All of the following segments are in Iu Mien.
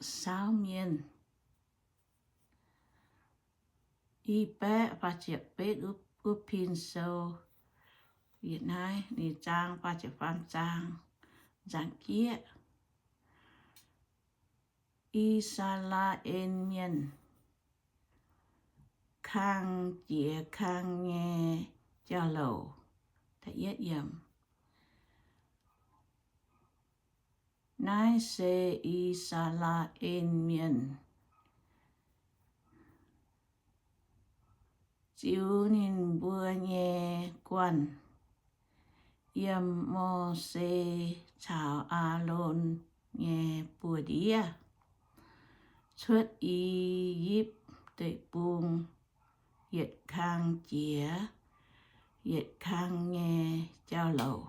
saauv mienh. I baeqv faah ziepc betv wuov pin sou, yietc naaiv ninh zaang faah ziepc faam zaang, nzaangc jieqv. I^saa^laa^en Mienh kang jiex kang nyei jauv-louc. Naaiv se I^saa^laa^en Mienh ziux ninh mbuo nyei guanh yiem Mose caux Aalon nyei buoz-ndiev cuotv I^yipv Deic-Bung yietc kang jiex yietc kang nyei jauv-louc.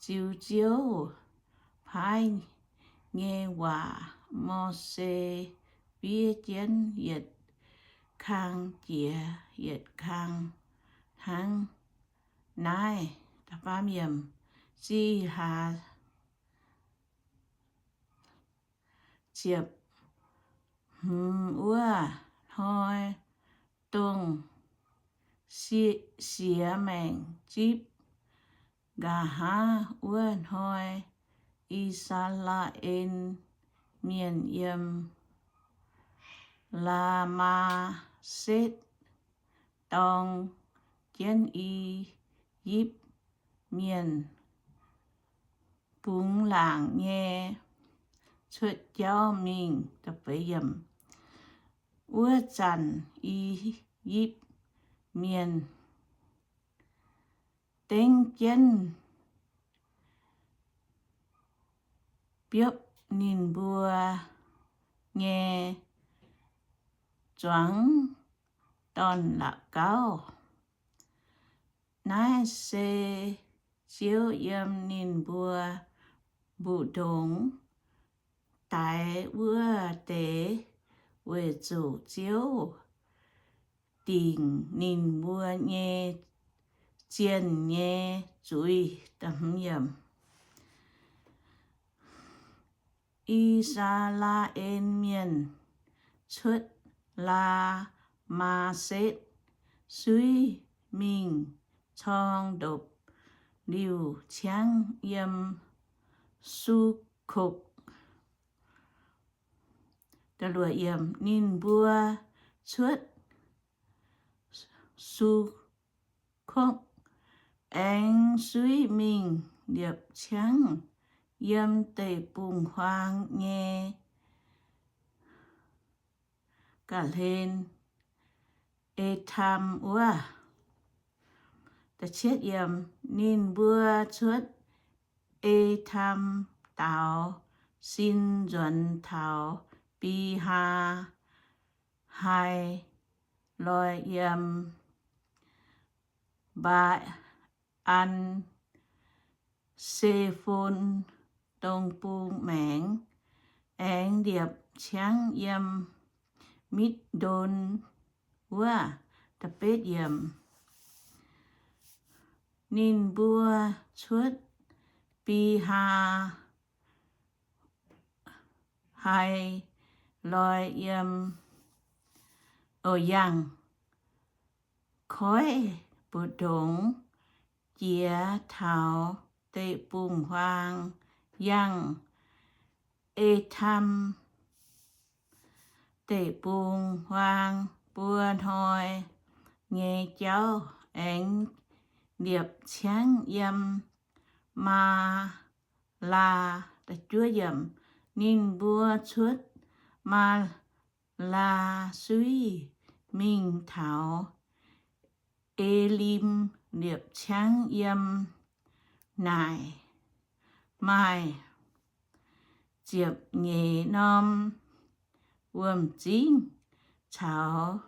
Ziux Ziouv paaiv nyei waac Mose fiev jienv yietc kang jiex yietc kang hnangv naaiv. Zih hlaax ziepc hmz wuov hnoi, dongh siex maengc zipv. Nqa'haav wuov hnoi, I^saa^laa^en Mienh yiem Laa^maa^setv dorng jienv I^yipv Mienh bungx laangc nyei cuotv jauv mingh. Wuov zanc I^yipv Mienh dengv jienv biopv ninh mbuo nyei zuangx dorn-la'gauv. Naaiv se Ziouv yiem ninh mbuo mbu'ndongx daix wuov deix, weic zuqc Ziouv dingc ninh mbuo nyei zienh nyei zuiz. I^saa^laa^en Mienh cuotv Laa^maa^setv suiv mingh corng ndopv-liuh ciangv yiem Sukokv. Ninh mbuo cuotv Sukokv aengx suiv mingh liepc ciangv yiem deic-bung-huaang nyei ga'hlen Etam wuov. Ninh mbuo cuotv Etam daux sin nzuonx taux Bihaa, haaix loi yiem Mbaa^an Se^fon dong bung maengx, aengx liepc ciangv yiem Mitv^ndon wuov. Ninh mbuo cuotv Bihaa, haaix loi yiem, o, yangh koiv mbu'ndongx jiex taux deic-bung-huaang, yangh Etam deic-bung-huaang buo hnoi nyei jauv, aengx liepc ciangv yiem Maa laa. Ninh mbuo cuotv Maa laa suiv mingh taux Elim, liepc ciangv yiem naaic maaih ziepc nyeic norm wuom-zingv caux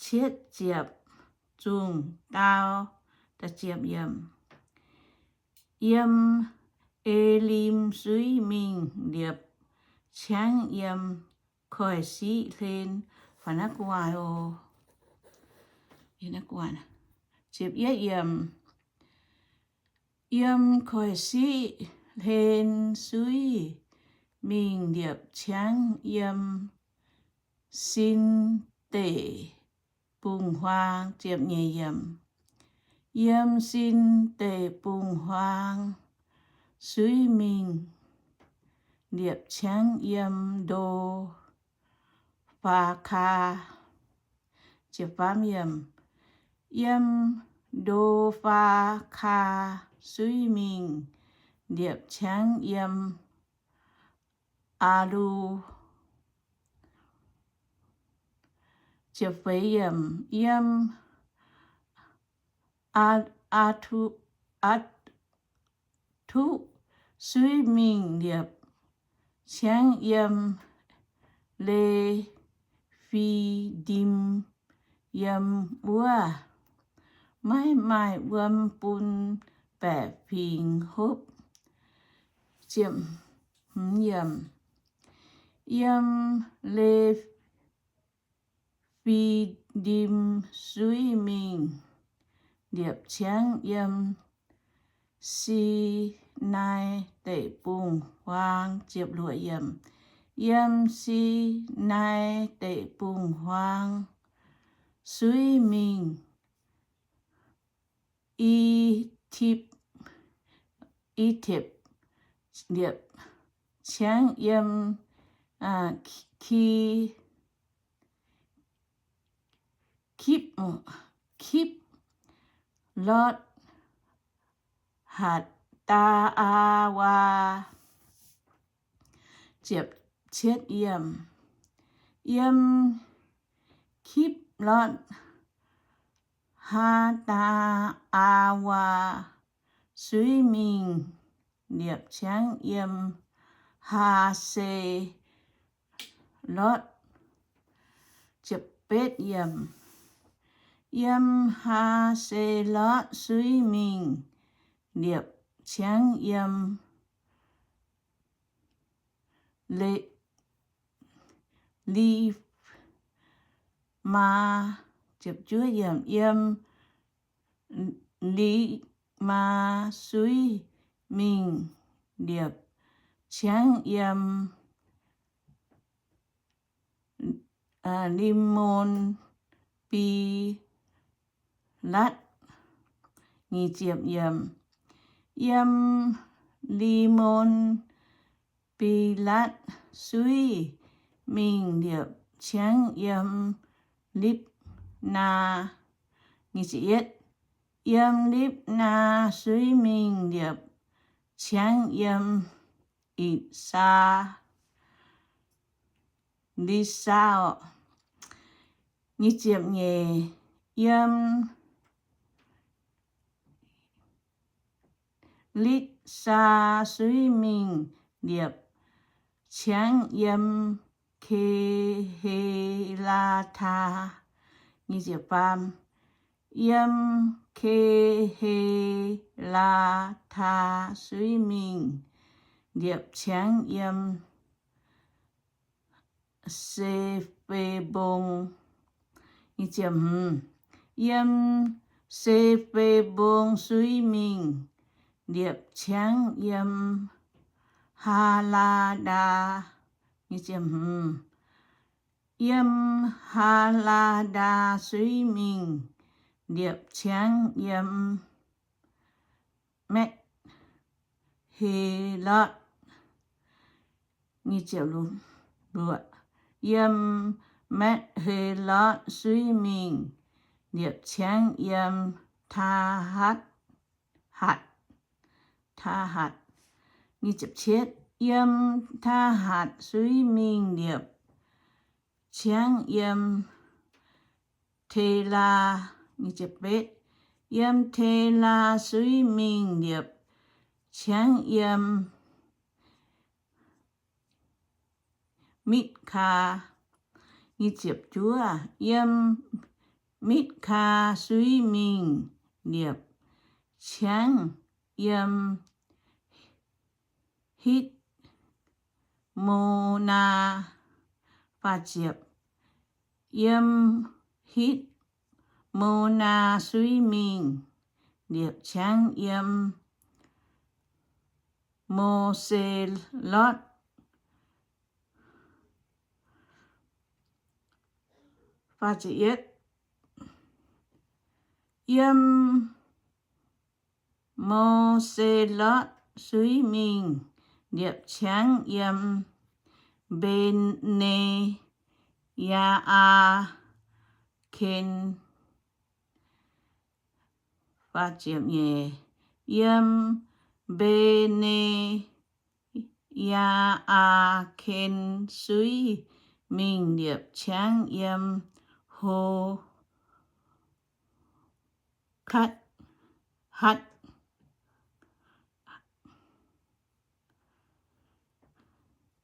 cietv ziepc zungh dau. Yiem Elim suiv mingh liepc ciangv yiem Koiv^siqv-hlen. Yiem Koiv^siqv hlen suiv mingh liepc ciangv yiem Sin Deic-Bung-Huaang. Yiem Sin Deic-Bung-Huaang suiv mingh liepc ciangv yiem Ndo-Faa^kaa. Yiem Ndo-Faa^kaa suiv mingh liepc ciangv yiem Aa^lu. Yiem Aa^tuqv suiv mingh liepc ciangv yiem Le^fi^ndim, yiem wuov maiv maaih wuom bun baeqc fingx hopv. Yiem Le^fi^ndim suiv mingh liepc ciangv yiem Sinaai Deic-Bung-Huaang. Yiem Sinaai Deic-Bung-Huaang suiv mingh I^tepc, I^tepc liepc ciangv yiem Ki, Kipv, Kipv^lotv Hatc^daa^aa^waa. Yiem Kipv^lotv Hatc^daa^aa^waa suiv mingh liepc ciangv yiem Haa^se^lotv. Yiem Haa^se^lotv suiv mingh liepc ciangv yiem Le, Li, maa, yiem Liqc^maa suiv mingh liepc ciangv yiem Lim^mon Bilatv. Yiem Lim^mon Bilatv suiv mingh liepc ciangv yiem Lipv^naa. Yiem Lipv^naa suiv mingh liepc ciangv yiem Itc^saa, Litv^saa, yiem Litv^saa suiv mingh liepc ciangv yiem Ke^he^laa^taa. Yiem Ke^he^laa^taa suiv mingh liepc ciangv yiem Se^fe^mbong. Yiem Se^fe^mbong suiv mingh liepc ciangv yiem Haa^laa^ndaa. Yiem Haa^laa^ndaa suiv mingh liepc ciangv yiem Metv^he^lotv. Yiem Metv^he^lotv suiv mingh liepc ciangv yiem Taahatv, Taahatv. Yiem Taahatv suiv mingh liepc ciangv yiem Telaa. Yiem Telaa suiv mingh liepc ciangv yiem Mitv^kaa. Yiem Mitv^kaa suiv mingh liepc ciangv yiem Hitv^mo^naa. Yiem Hitv^mo^naa suiv mingh liepc ciangv yiem Mo^se^lotv. Yiem Mo^se^lotv suiv mingh liepc ciangv yiem Mbe^ne^yaa^aa^ken. Yiem Mbe^ne yaa^aa^ken suiv mingh liepc ciangv yiem Ho^katv, Hatv,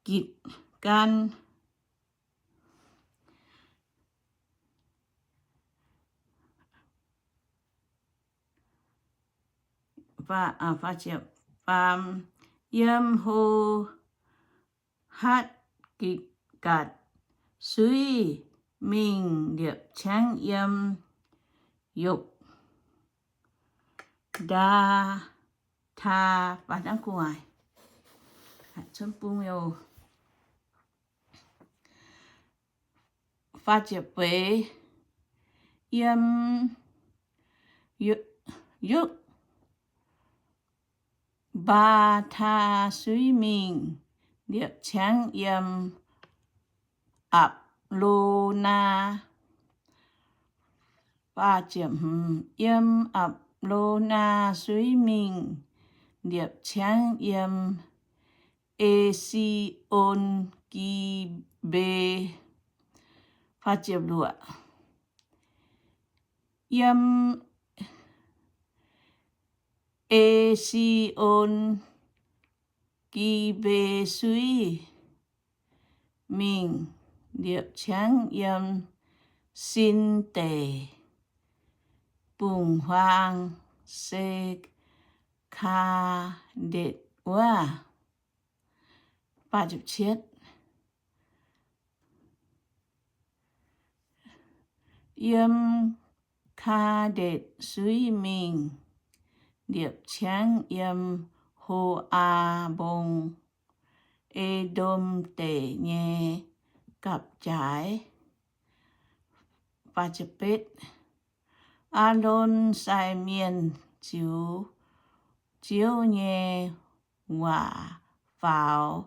Gitc^gaanv. Yiem Ho^hatv Gitc^gaatc suiv mingh liepc ciangv yiem Yokv^ndaa, taa, yiem Yokv^mbaa^taa suiv mingh liepc ciangv yiem Apc^lo^naa. Yiem Apc^lo^naa suiv mingh liepc ciangv yiem E^si^on^gi^mbe. Yiem E^si^on^gi^mbe suiv mingh liepc ciangv yiem Sin Deic bungx-huaang, se Kaa^ndetc wuov. Yiem Kaa^ndetc suiv mingh liepc ciangv yiem Ho^aa Mbong, E^ndom Deic nyei gapv-jaaix. Aalon sai mienh ziux Ziouv nyei waac faaux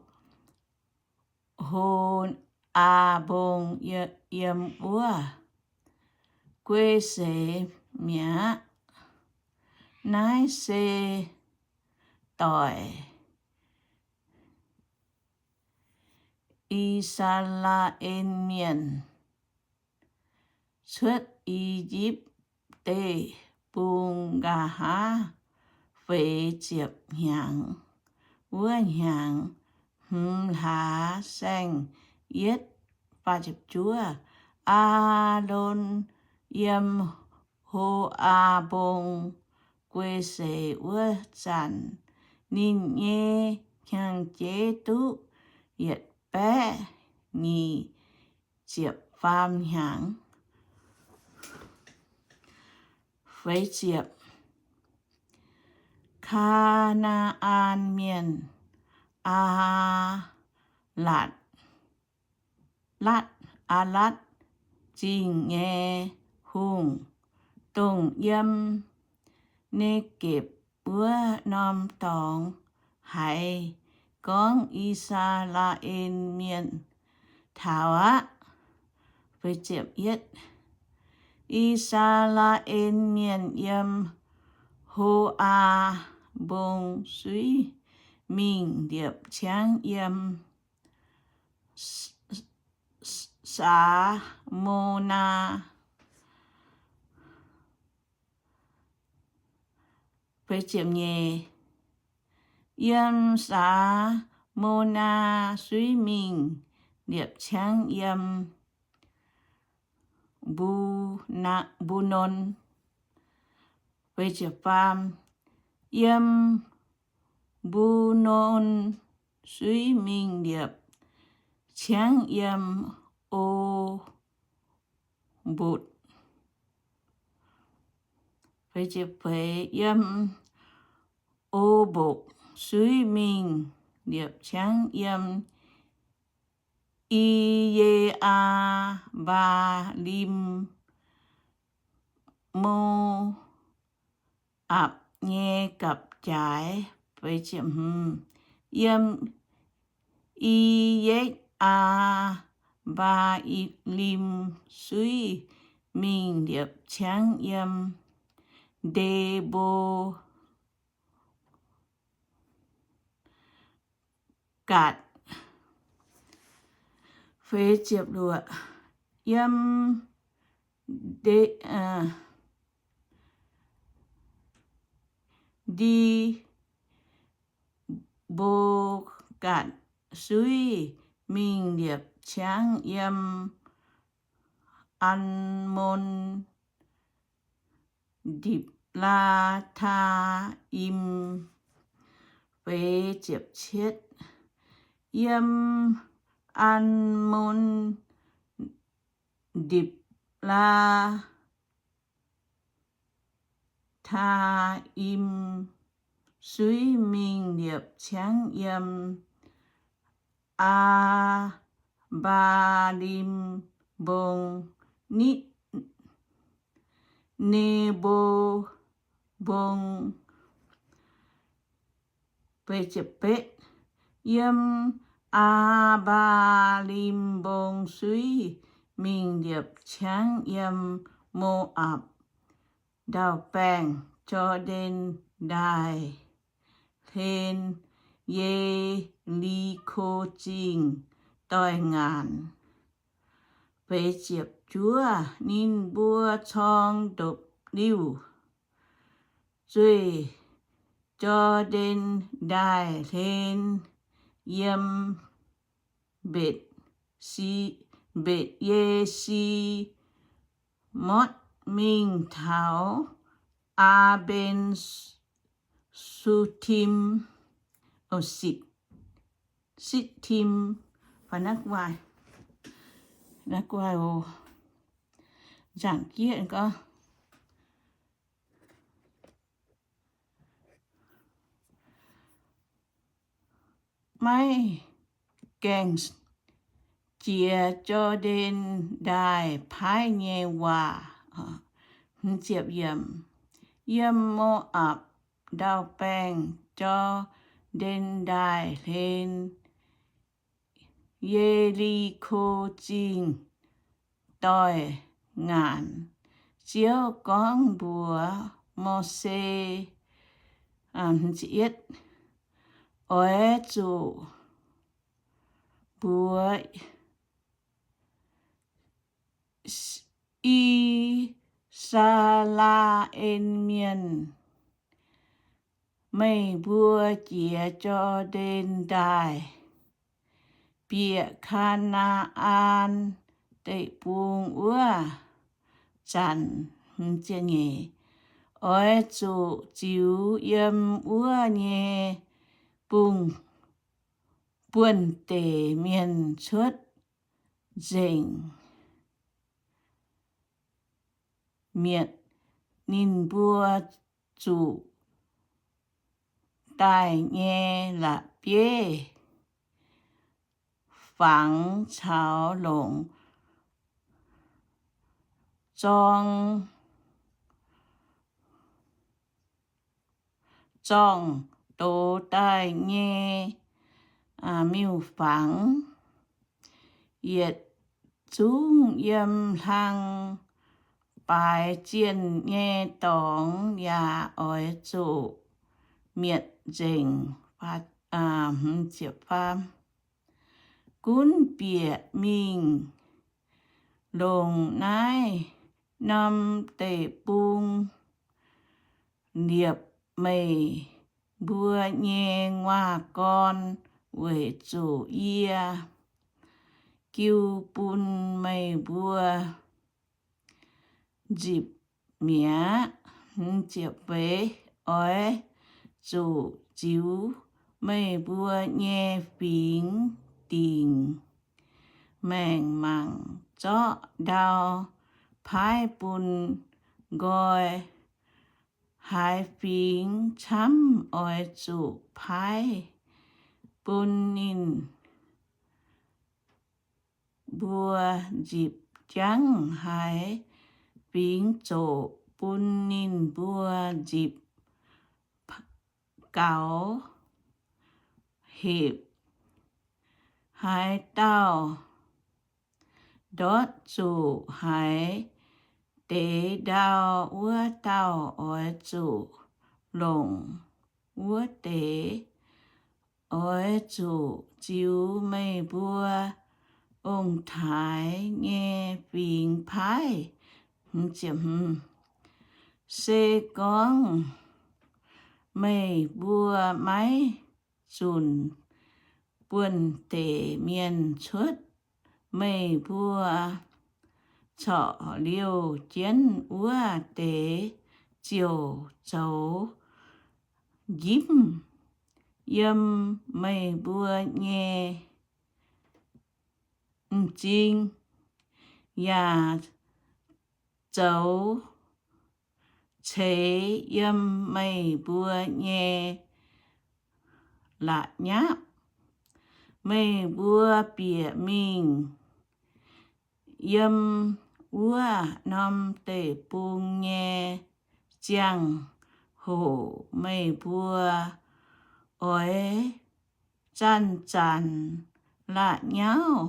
Ho^aa Mbong yiem wuov guei seix mi'aqv. Naaiv se doic I^saa^laa^en Mienh cuotv I^yipv Deic-Bung nqa'haav feix ziepc hnyangx wuov hnyangx, hmz hlaax saeng-yietv. Aalon yiem Ho^aa Mbong guei seix wuov zanc, ninh nyei hnyangx-jeiv duqv yietc baeqv nyic ziepc faam hnyangx. Kaa^naa^an Mienh, Aa^latv, Latv, Aa^latv Zingh nyei hungh, dongh yiem Ne^gepc wuov norm dorngx haiz gorngv I^saa^laa^en Mienh taux aqv. I^saa^laa^en Mienh yiem Ho^aa Mbong suiv mingh liepc ciangv yiem Saa^mo^naa. Yiem Saa^mo^naa suiv mingh liepc ciangv yiem Mbu^non. Yiem Mbu^non suiv mingh liepc ciangv yiem O^mbotc. Yiem O^mbotc suiv mingh liepc ciangv yiem I^ye^aa^mbaa^lim, Mo^apc nyei gapv-jaaix. Yiem I^ye^aa^mbaa^lim suiv mingh liepc ciangv yiem Nde^mbo gatc. Yiem Nde^mbo gatc suiv mingh liepc ciangv yiem Almon, Ndipc^laa^taa^im. Yiem Almon, Ndipc^laa^taa^im suiv mingh liepc ciangv yiem Aa^mbaa^lim Mbong, Nitv, Nebo Mbong. Yiem Aa^mbaa^lim Mbong suiv mingh liepc ciangv yiem Mo^apc ndau-baengh, Jor^ndaen Ndaaih, hlen Ye^li^ko Zingh doix ngaanc. Feix ziepc juov, ninh mbuo corng ndopv-liuh zueih Jor^ndaen Ndaaih hlen yiem Mbetc Si, Mbetc Ye^si^motv mingh taux Aa^mben Sutim, Sitv, Sitv^tim, nzangc jieqv gorngv, maiv gaengh jiex Jor^ndaen Ndaaih paaiv nyei waac. Yiem Mo^apc ndau-baengh, Jor^ndaen Ndaaih hlen Ye^li^ko Zingh doix ngaanc. Ziouv gorngv mbuox Mose, Oix zuqc mbuox I^saa^laa^en Mienh, meih mbuo jiex Jor^ndaen Ndaaih bieqc Kaa^naa^an Deic-Bung wuov zanc, oix zuqc ziux yiem wuov nyei bung, buonv-deic mienh cuotv nzengc mietc ninh mbuo zuqc daaih nyei la'bieiv fangx caux longc zorng, zorng doz daaih nyei miuc-fangx. Yietc zungv yiem hlang baaix zienh nyei dorngx yaac oix zuqc mietc nzengc. Gunv bieqc mingh longc naaiv norm deic-bung liepc meih mbuo nyei nguaaz-gorn, weic zuqc yie jiu bun meih mbuo nzipc mi'aqv. Oix zuqc ziux meih mbuo nyei fingx dingc maengc mangc zorqv ndau paaiv bun nqoi haaix fingx camv oix zuqc paaiv bun ninh mbuo nzipc jangv, haaix fingx zoqc bun ninh mbuo nzipc gaux hepc. Haaix dauh ndortv zuqc haaix deix ndau, wuov dauh oix zuqc longc wuov deix. Oix zuqc ziux meih mbuo ong-taaix nyei fingx paaiv. Se gorngv meih mbuo maiv zunc buonv-deic mienh cuotv, meih mbuo corc liouh jienv wuov deix ziouc zoux njimv yiem meih mbuo nyei m'zing, yaac zoux ceix yiem meih mbuo nyei la'nyapv. Meih mbuo bieqc mingh yiem wuov norm deic-bung nyei ziangh hoc meih mbuo oix zanc-zanc la'nyauv.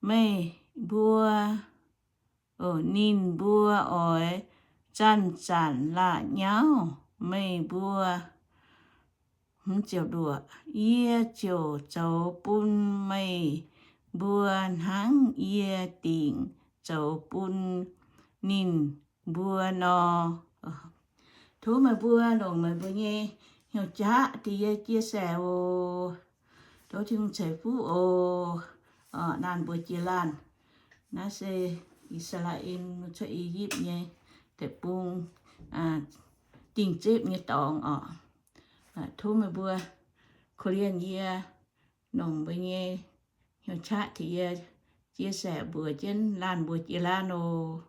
Meih mbuo, ninh mbuo oix zanc-zanc la'nyauv meih mbuo. Yie ziouc zoux bun meih mbuo hnangv yie dingc zoux bun ninh mbuo nor. Tov meih mbuo longc meih mbuo nyei hnyouv jaqv deix yie chia sẻ oc. Tov Tin-Hungh ceix fuqv oc. Laanh mbuo jiex laanh. Naaiv se I^saa^laa^en cuotv I^yipv nyei deic-bung, dingh zipv nyei dorngx oc. Tov meih mbuo korv-lienh yie, longc mbuo nyei hnyouv jaqv deix yie chia sẻ mbuox jienv laanh mbuo jiex laanh oc.